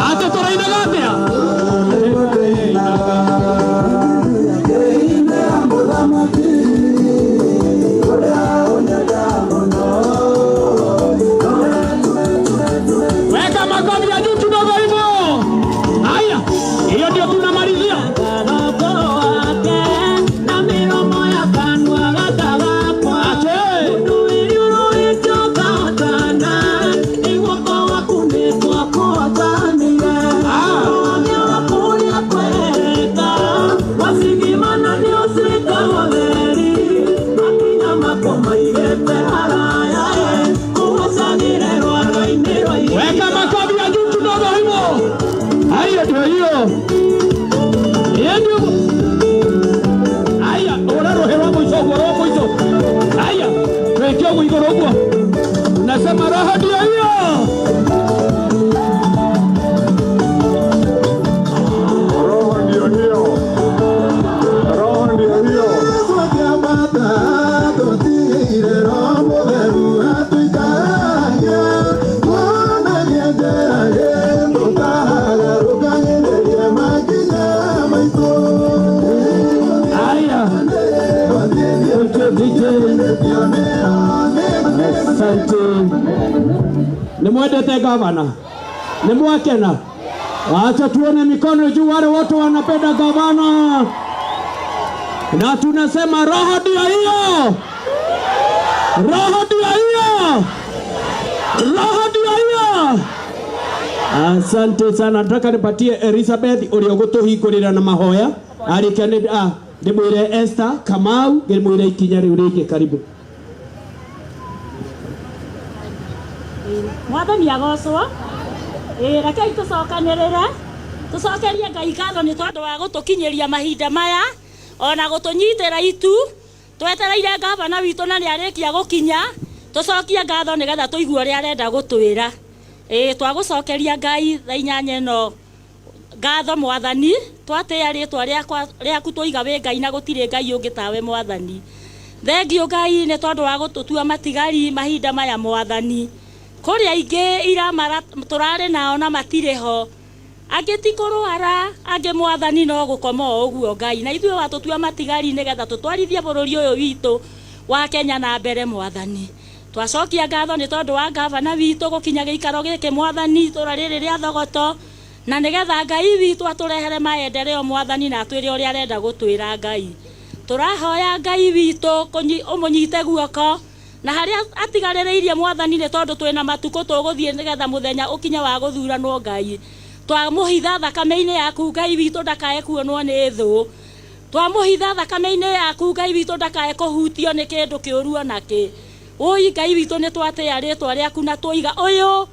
Atĩ tũrainaga atĩa? Weka makofi ya juu kidogo hivyo. Haya, hiyo ndio tunamalizia. Ate. Ah. Weka makofi ya juu kidogo hivyo. Haya ndio hiyo. Hiyo ndio. Haya, ora rohe rwa mwisho ũguo rwa mwisho. Haya, twĩke ũguo igũrũ ũguo. Nasema roho ndio hiyo. Roho ndio hiyo. Roho ndio hiyo. Haya. DJ. Asante. Nĩ mwendete gavana? Nĩ mwakena? Wacha tuone mikono juu wale wote wanapenda gavana. Na tunasema roho ndio hiyo. Roho ndio hiyo. Roho ndio hiyo. Asante sana. Nataka nipatie Elizabeth ũrĩa ũgũtũhingũrĩra na mahoya. Arĩkia nĩ ndĩmwĩre Esther Kamau ngĩmwĩre ikinya rĩu rĩngĩ karibu. Mwathani agocwo. Ĩĩ, rekei tũcokanĩrĩre, tũcokerie Ngai ngatho nĩ tondũ wa gũtũkinyĩria mahinda maya ona gũtũnyitĩra itu twetereire gavana witũ, na nĩ arĩkia gũkinya tũcokie ngatho nĩgetha tũigue ũrĩa arenda gũtwĩra. Ĩĩ, twagũcokeria Ngai thaa 8 ĩno ngatho, Mwathani. Twatĩĩa rĩtwa rĩakwa rĩaku, tũiga wĩ Ngai na gũtirĩ Ngai ũngĩ tawe, Mwathani. Thengiũ Ngai nĩ tondũ wa gũtũtua matigari mahinda maya, Mwathani. Kũrĩ aingĩ ira mara tũrarĩ nao na matirĩ ho, angĩ ti kũrwara, angĩ, Mwathani, no gũkoma o ũguo, Ngai. Na ithuĩ watũtua matigari nĩgetha tũtwarithie bũrũri ũyũ witũ wa Kenya na mbere, Mwathani. Twacokia ngatho nĩ tondũ wa gavana witũ gũkinya gĩikaro gĩkĩ, Mwathani, itũra rĩrĩ rĩa Thogoto, na nĩgetha Ngai witũ atũrehere maendeleo, Mwathani, na atwĩre ũrĩa arenda gũtwĩra. Ngai, tũrahoya Ngai witũ ũmũnyite guoko na harĩa atigarĩrĩirie, Mwathani, nĩ tondũ twĩna matukũ tũgũthiĩ nĩgetha mũthenya ũkinye wa gũthuranwo. Ngai, twamũhitha thakame-inĩ yaku, Ngai witũ, ndakae kuonwo nĩ thũ. Twamũhitha thakame-inĩ yaku, Ngai witũ, ndakae kũhutio nĩ kĩndũ kĩũru ona kĩ. Ũi Ngai witũ, nĩ twatĩĩa rĩtwa rĩaku na twoiga ũyũ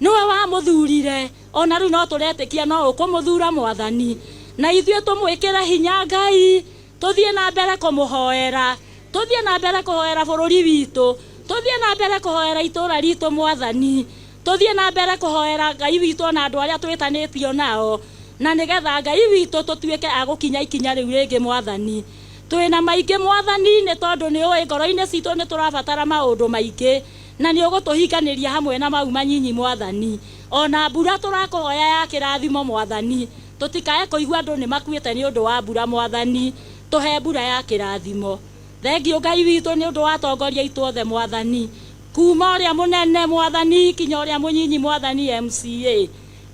nĩwe wamũthurire, ona rĩu no tũretĩkia no ũkũmũthura, Mwathani, na ithuĩ tũmwĩkĩre hinya, Ngai, tũthiĩ na mbere kũmũhoera, tũthiĩ na mbere kũhoera bũrũri witũ, tũthiĩ na mbere kũhoera itũũra ritũ, Mwathani, tũthiĩ na mbere kũhoera, Ngai witũ, ona andũ arĩa twĩtanĩtio nao, na nĩgetha, Ngai witũ, tũtuĩke a gũkinya ikinya rĩu rĩngĩ, Mwathani. Twĩna maingĩ, Mwathani, nĩ tondũ nĩ ũĩ ngoro-inĩ citũ nĩ tũrabatara maũndũ maingĩ, na nĩ ũgũtũhinganĩria hamwe na mau manyinyi, Mwathani. Ona mbura tũrakũhoya ya kĩrathimo, Mwathani, tũtikae kũigua andũ nĩ makuĩte nĩ ũndũ wa mbura. Mwathani, tũhe mbura ya kĩrathimo. Thengiũ, Ngai witũ, nĩ ũndũ wa atongoria aitũ othe, Mwathani, kuma ũrĩa mũnene, Mwathani, kinya ũrĩa mũnyinyi, Mwathani, MCA.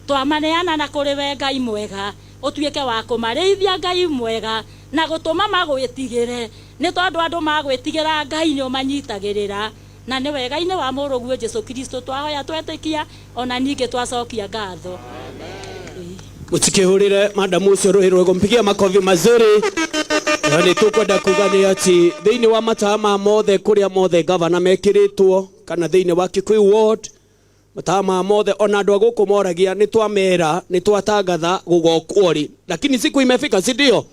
Twamaneana na kũrĩ we, Ngai mwega, ũtuĩke wa kũmarĩithia, Ngai mwega, na gũtũma magwĩtigĩre, nĩ tondũ andũ magwĩtigĩra, Ngai, nĩ ũmanyitagĩrĩra. Na nĩ wega-inĩ wa mũrũguo Jesu Kristo twahoya, twetĩkia, ona ningĩ twacokia ngatho. Mutikihurire madamu ucio ruhi rwego, mpigie makofi mazuri. Na nĩ tũkwenda kuga nĩ atĩ thĩinĩ wa matawa ma mothe kũrĩa mothe gavana mekĩrĩtwo kana thĩinĩ wa Kikuyu ward, matawa ma mothe, ona andũ a gũkũ moragia, nĩ twamera, nĩ twatangatha gũgokwo rĩ, lakini siku imefika, si ndio?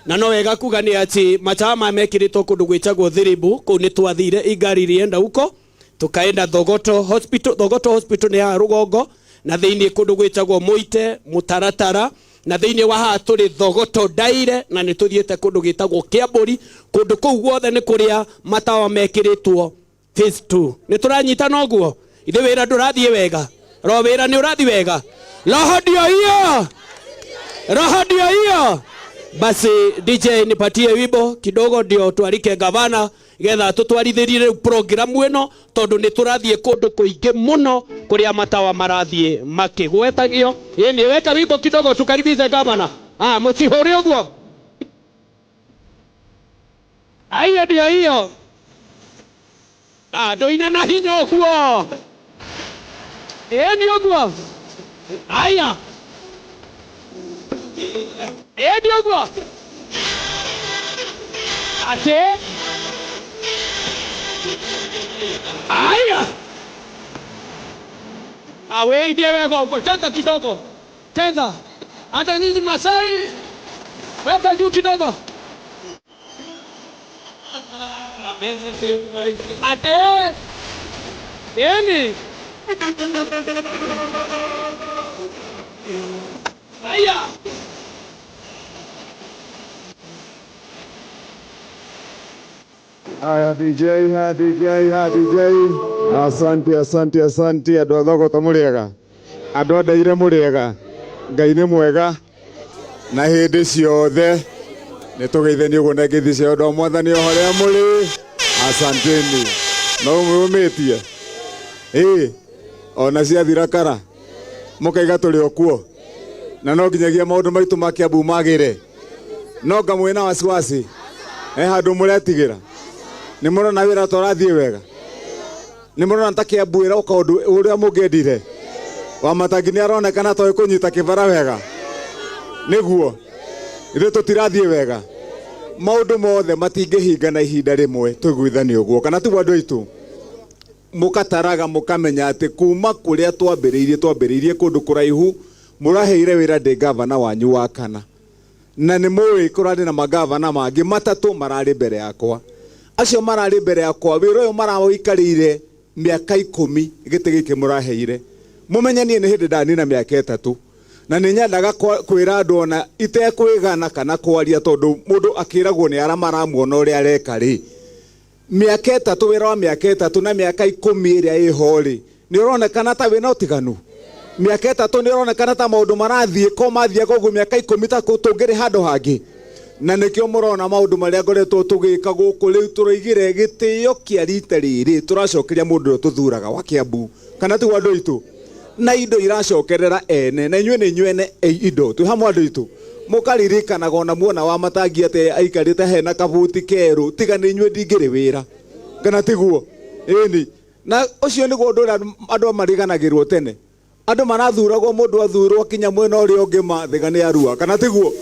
Na no wega kuga nĩ atĩ matawa maya mekĩrĩtwo kũndũ gwĩtagwo Thiribu, kũu nĩ twathire, igari ilienda huko, tukaenda Thogoto Hospital. Thogoto Hospital nĩ haha rũgongo, na thĩinĩ kũndũ gwĩtagwo Mũite Mũtaratara, na thĩinĩ wa haha tũrĩ Thogoto Ndaire, na nĩ tũthiĩte kũndũ gwĩtagwo Kĩambũri. Kũndũ kũu guothe nĩ kũrĩa matawa mekĩrĩtwo phase 2. Nĩ tũranyitana ũguo? Ithe wĩra ndũrathiĩ wega. Ro wĩra nĩ ũrathiĩ wega. Roho ndio hiyo, roho ndio hiyo. Basi DJ nipatie wimbo kidogo ndio twarike gavana getha tutwarithĩrie rĩu programu ĩno tondũ nĩ tũrathiĩ kũndũ kũingĩ mũno kũrĩa matawa marathiĩ makĩgwetagio. Ĩni weka wimbo kidogo tukaribishe gavana. Ah, mũcihũre ũguo. Aiyo ndio hiyo. Ah, ndũine na hinya ũguo. Ĩni ũguo. Aya. Ĩni ũguo. Atĩ. Aya. Awe wega ũguo. Cheza kidogo. Cheza. Hata nyinyi Masai. Weka juu kidogo. Ate. Ĩni. Aya. Haya DJ, haya DJ, haya DJ. Asante, asante, asante andũ a Thogoto mũrĩega. Andũ a Ndaire mũrĩega. Ngai nĩ mwega na hĩndĩ ciothe nĩ tũgeithanie ũguo na ngeithi cia ũndũ wa mwathani o harĩa mũrĩ. Asanteni. No mwĩũmĩtie. Ĩĩ, ona ciathira kara mũkaiga tũrĩ o kuo na no nginyagia maũndũ maitũ ma Kiambu magĩre no nga mwĩna wasiwasi he handũ mũretigĩra nĩ mũrona wĩra tũrathiĩ wega nĩ mũrona ta Kiambu ĩroka ũndũ ũrĩa mũngĩendire Wamatangi nĩ aronekana toĩ kũnyita kĩbara wega nĩguo ithuĩ tũtirathiĩ wega maũndũ mothe matingĩhinga na ihinda rĩmwe tũiguithanie ũguo kana tiguo andũ aitũ mũkataraga mũkamenya atĩ kuma kũrĩa twambĩrĩirie twambĩrĩirie kũndũ kũraihu mũraheire wĩra ndĩ gavana wanyu wa kana na nĩ mũĩ kũrarĩ na magavana mangĩ matatũ mararĩ mbere yakwa acio mararĩ mbere yakwa wĩra ũyũ marawĩikarĩire mĩaka 10 gĩtĩ gĩkĩ mũraheire mũmenye niĩ nĩ hĩndĩ ndanina mĩaka 3 na nĩ nyendaga kwĩra andũ ona itekwĩgana kana kwaria tondũ mũndũ akĩragwo nĩ arĩa maramuona ũrĩa areka rĩ mĩaka 3 wĩra wa mĩaka 3 na mĩaka 10 ĩrĩa ĩho rĩ nĩ ũronekana ta wĩna ũtiganu mĩaka 3 nĩ ũronekana ta maũndũ marathiĩ ko mathiaga ũguo mĩaka 10 ta tũngĩrĩ handũ hangĩ na nĩkĩo mũrona maũndũ marĩa ngoretwo tũgĩka gũkũ rĩu tũroigire gĩtĩo kĩa rita rĩrĩ tũracokeria mũndũ ũrĩa tũthuraga wa Kiambu kana tiguo andũ aitũ na indo iracokerera ene na inyuĩ nĩ inyuĩ ene indo twĩ hamwe andũ aitũ mũkaririkanaga ona muona wa matangi atĩ aikarĩte hena kabuti kerũ tiga nĩ inyuĩ ndingĩrĩ wĩra kana tiguo ĩni na ũcio nĩguo ũndũ ũrĩa andũ mariganagĩrwo tene andũ marathuragwo mũndũ athurwo kinya mwena ũrĩa ũngĩ mathiga nĩ arua kana tiguo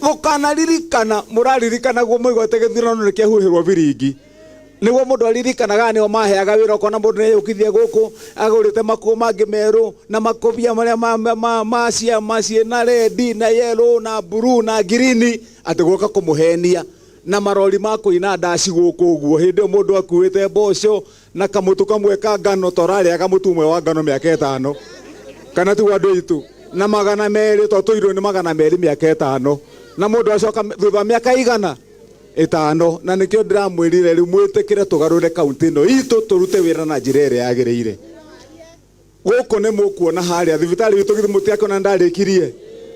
mũkanaririkana mũraririkanagwo mũigua atĩ gĩthurano nĩ kĩahuhĩrwo biringi nĩguo mũndũ aririkanaga nĩo maheaga wĩra ũkona mũndũ nĩeyũkithia gũkũ agũrĩte makuo mangĩ merũ na makobia marĩa ma ciama ciĩna rendi na yellow na blue na ngirini atĩ gũka kũmũhenia na marori ma kũina ndaci gũkũ ũguo hĩndĩ ĩyo mũndũ akuĩte mboco na kamũtu kamwe ka ngano ta ũrarĩaga mũtu ũmwe wa ngano mĩaka 5 kana tiguo andũ aitũ na 200 to tũirwo nĩ 200 mĩaka 5 na mũndũ acoka thutha wa mĩaka 500 na nĩkĩo ndĩramwĩrire rĩu mwĩtĩkĩre tũgarũre kaunti ĩno itũ tũrute wĩra na njĩra ĩrĩa yagĩrĩire gũkũ nĩ mũkuona harĩa thibitarĩ itũ githĩ mũtiakĩona ndarĩkirie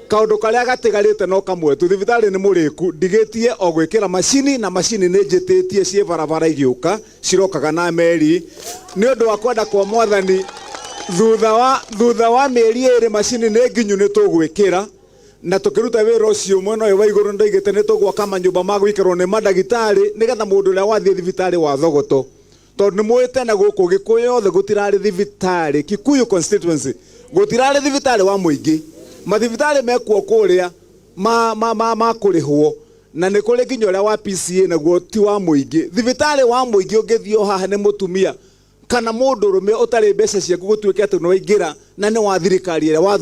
kaũndũ karĩa gatigarĩte no kamwe tu thibitarĩ nĩ mũrĩku ndigĩtie o gwĩkĩra macini na macini nĩ njĩtĩtie ciĩ barabara igĩũka cirokaga na meri nĩ ũndũ wa kwenda kwa mwathani thutha wa mĩeri 2 macini nĩ nginyu nĩ tũgwĩkĩra na tũkĩruta wĩra ũcio mwena ũyũ wa igũrũ nĩndoigĩte nĩ tũgwaka manyũmba ma gũikarwo nĩ mandagĩtarĩ nĩgetha mũndũ ũrĩa wathiĩ thibitarĩ wa Thogoto tondũ nĩ mũĩ tene gũkũ Gĩkũyũ yothe gũtirarĩ thibitarĩ Kikuyu constituency gũtirarĩ thibitarĩ wa mũingĩ mathibitarĩ mekuo kũrĩa ma kũrĩhwo na nĩ kũrĩ nginya ũrĩa wa PCA naguo ti wa mũingĩ thibitarĩ wa mũingĩ ũngĩthiĩ o haha nĩ mũtumia kana mũndũ ũrũme ũtarĩ mbeca ciaku gũtuĩke atĩ nĩ waingĩra na nĩ wa thirikari ĩrĩa wa